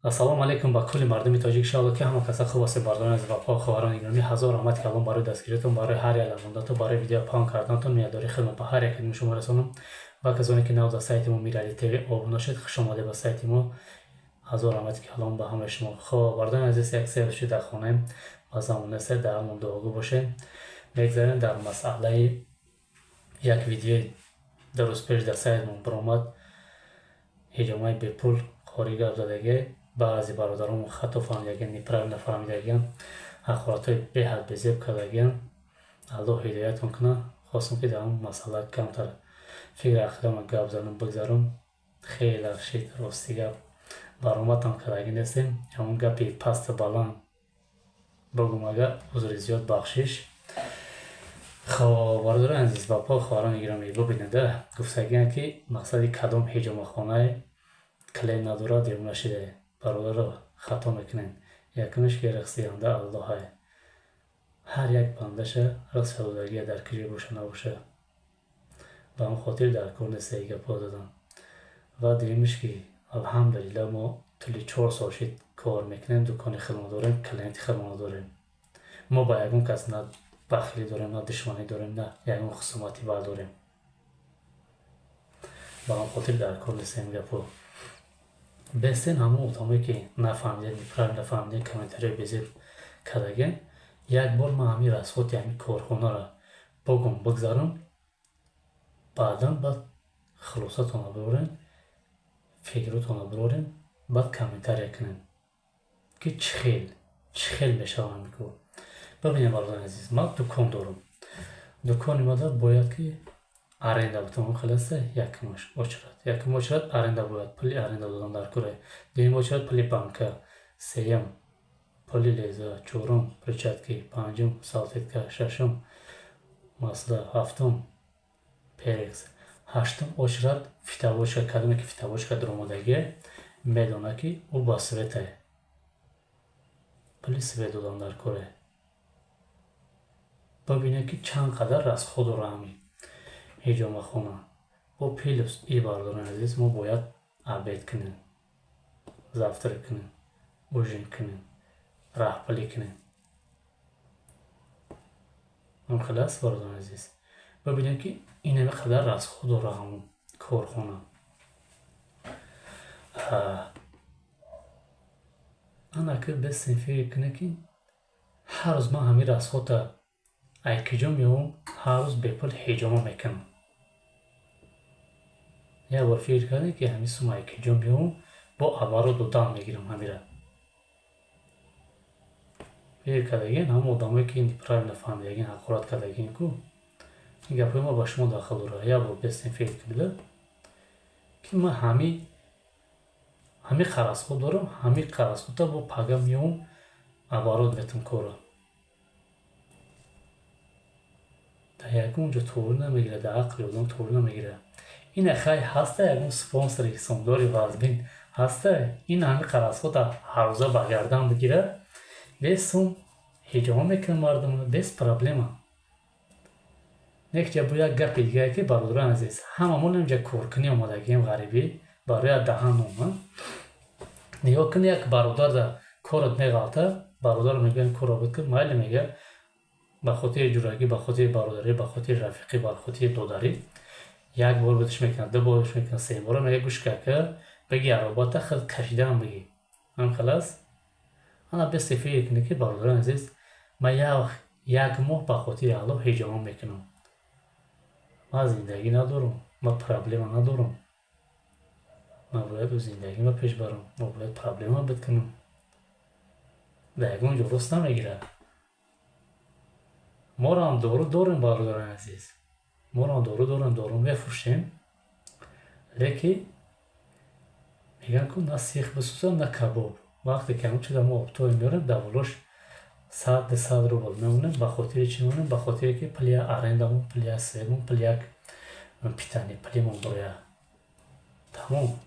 Ассалому алайкум ба кулли мардуми тоҷик. Иншоалло, ки ҳама каса хуб ҳастед. Бардорони азиз ва хоҳарони гиромӣ, ҳазор раҳмати калон барои дастгиритон, барои ҳар як лаҳзондатон, барои видео паҳн карданатон. Миннатдории хидмат ба ҳар яке шумо расонам. Ва касоне ки нав дар сайти мо, Мирали ТВ, обуна шуд, хуш омадед ба сайти мо. Ҳазор раҳмати калон ба ҳамаи шумо. Хоб, бардорони азиз, як 3 рӯз шуд дар хонаем, ба замон нестед, дар ҳамон дуогӯ бошед. Мегзарем дар масъалаи як видеои 2 рӯз пеш дар сайтмон баромад, ҳиҷомаи бепул қори гап задагӣ. Баъзе бародарон хато фаҳмидагиан, неправильно фаҳмидагиан, ҳақоратҳои беҳад безеб кардагиан. Аллоҳ ҳидоятон кунад. Хостам, ки дар он масъала камтар фикр ақидама гап занам, бигзарам. Хеле шид, рости гап, баромадам кардагӣ нестем. Ҳамон гапи пасту баланд бигум, агар узри зиёд, бахшиш. Хоб, бародарони азиз ва по хоҳарони гиромӣ, бибинеда, гуфтагиан, ки мақсади кадом ҳиҷомахонае клиент надорад, ё нашида. Бародаро, хато мекунед. Якумеш, ки ризқдиҳанда Аллоҳае, ҳар як бандаша ризқ додагия, дар киҷо боша набоша. Ба ҳамн хотир дар кор нест ин гапҳо задан. Ва дуюмиш, ки алҳамдулилла, мо тӯли 4 сол шид кор мекунем, дукони худмо дорем, клиенти худмо дорем. Мо ба ягон кас на бахилӣ дорем, на душманӣ дорем, на ягон хусумати бад дорем. Ба ҳамн хотир дар кор нест ин гапҳо. Бестен ҳамон одамое ки нафаҳмидед, неправильно фаҳмидед, комментарияи безеб кардагиен. Як бор ман ҳамин расходи ҳамин корхонаро богум, бигзарам, баъдан баъд хулосатонро бибарем, фикротонро бирорем, баъд комментария кунем, ки чӣ хел, чӣ хел мешавад ҳамин кор. Бибинед, бародари азиз, ман дукон дорам. Дукони мада бояд ки аренда бутам, хеласта. Якумаш очередь, якум очередь аренда, бояд пули аренда додан дар куре. Дуюм очередь пули банка, сеюм пули леза, чорум перчатки, панҷум салфетка, шашум масло, ҳафтум перец, ҳаштум очередь фитобочка. Кадоме ки фитобочка дуромадагие, медонад, ки ӯ ба свет ае, пули свет додан дар коре. Бибинед, ки чанд қадар расход дора ҳамин ҳиҷомахона. Бо плюс и, бародарони азиз, мо бояд обед кунем, завтрак кунем, ужин кунем, раҳпулӣ кунем. Хеле аст, бародарони азиз. Бибинед, ки инаме қадар расход дора ҳамон корхона. Ана ки бестем фикр кунед, ки ҳар рӯз ман ҳамин расхода ай куҷо меёвам, ҳар рӯз бепул ҳиҷома мекунам. Як бор фикр кардем, ки ҳамин сума ай куҷо меёвам, бо оборот додан мегирам ҳамира. Фикр кардагин, ҳамон одамое ки неправильно фаҳмидагин, ҳақорат кардагин ку, ин гапҳои ма ба шумо дахл дорад. Як бор бестем фикр кунеда, ки ман ҳамин расход дорам, ҳамин расхода бо пага меёвам, оборот метам кора. Дар ягон ҷо туғри намегирад, дар ақли одам туғри намегирад. Ина хай ҳаста, ягон спонсори сумдори вазбин ҳаста, ин ҳамин расхода ҳаррӯза ба гардан бигирад, без сум ҳиҷома мекунад мардума, без проблема. Некҷа бо як гапи дигае, ки, бародарони азиз, ҳамамон инҷа коркунӣ омадагием, ғарибӣ барои даҳан ном. Нигоҳ кун, як бародар да корот меғалта, бародар мегӯям, корро бикун, майли, мега, ба хотири ҷурагӣ, ба хотири бародарӣ, ба хотири рафиқӣ, ба хотири додарӣ як бор битиш мекунад, ду бор битиш мекунад, се бора мега, гӯш кака, биги аробата худ кашидаам, биги ҳам халас. Ана бесте фикр кунед, ки, бародарони азиз, ман як моҳ ба хотири Аллоҳ ҳиҷома мекунам. Ман зиндагӣ надорам, ман проблема надорам, ман бояд зиндагима пеш барам, ман бояд проблема бикунам. Дар ягон ҷо рост намегирад. Моро ҳам дору дорем, бародарони азиз, моро ҳам дору дорем, дору мефурӯшем, лекин мегӯянд ку, на сех бисӯзад, на кабоб. Вақте ки ҳамон чиза мо обтои меорем, дар болош 100, 200 рубл мемонем. Ба хотири чӣ мемонем? Ба хотире ки пули як арендамон, пули як светмон, пули як питание, пулимон бояд тамом.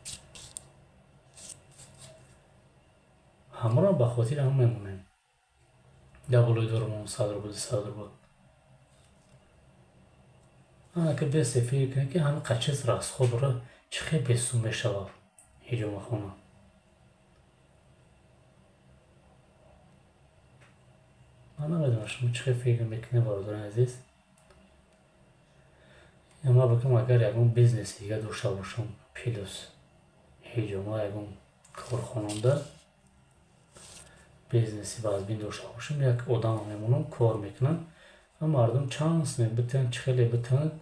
Ҳамаро ба хотири ҳамон мемонем дар болои дорумон 100 рубл, 200 рубл. Ана ки бесе фикр кунед, ки ҳамин қад чиз расход дора, чӣ хел бесум мешавад ҳиҷомахона? Намедонам, шумо чӣ хел фикр мекунед, бародарони азиз. Ма бикунам, агар ягон бизнеси дига дошта бошам, плюс ҳиҷома, ягон корхонанда бизнеси вазбин дошта бошам, як одама мемонам, кор мекунам ва мардум чанд сум битавонанд, чӣ хеле битавонанд,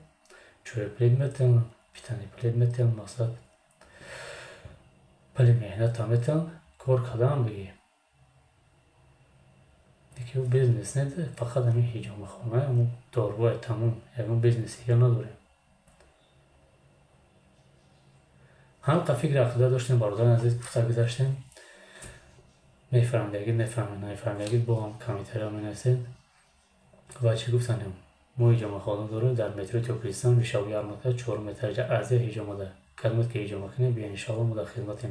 чойпулит метавонанд, питание пулит метавонанд, мақсад, пули меҳната метавонанд, кор кардаам бигӣ. Яке ӯ бизнес не, фақат ҳамин ҳиҷомахона, ҳамун дорувае, тамом, ягон бизнеси дига надорем. Ҳамқа фикри ақида доштем, бародарони азиз, гуфта гузаштем. Мефаҳмидагид, мефаҳмед, намефаҳмидагид, бо ҳам комментария менависед. Ва чӣ гуфтанем, мо ҳиҷомахона дорем дар метрои Тёплый Стан, Вишав ярмарка, чорум этажа, Азия ҳиҷомада. Кадомет ки ҳиҷома кунед, биё, иншалло, мо дар хизматем.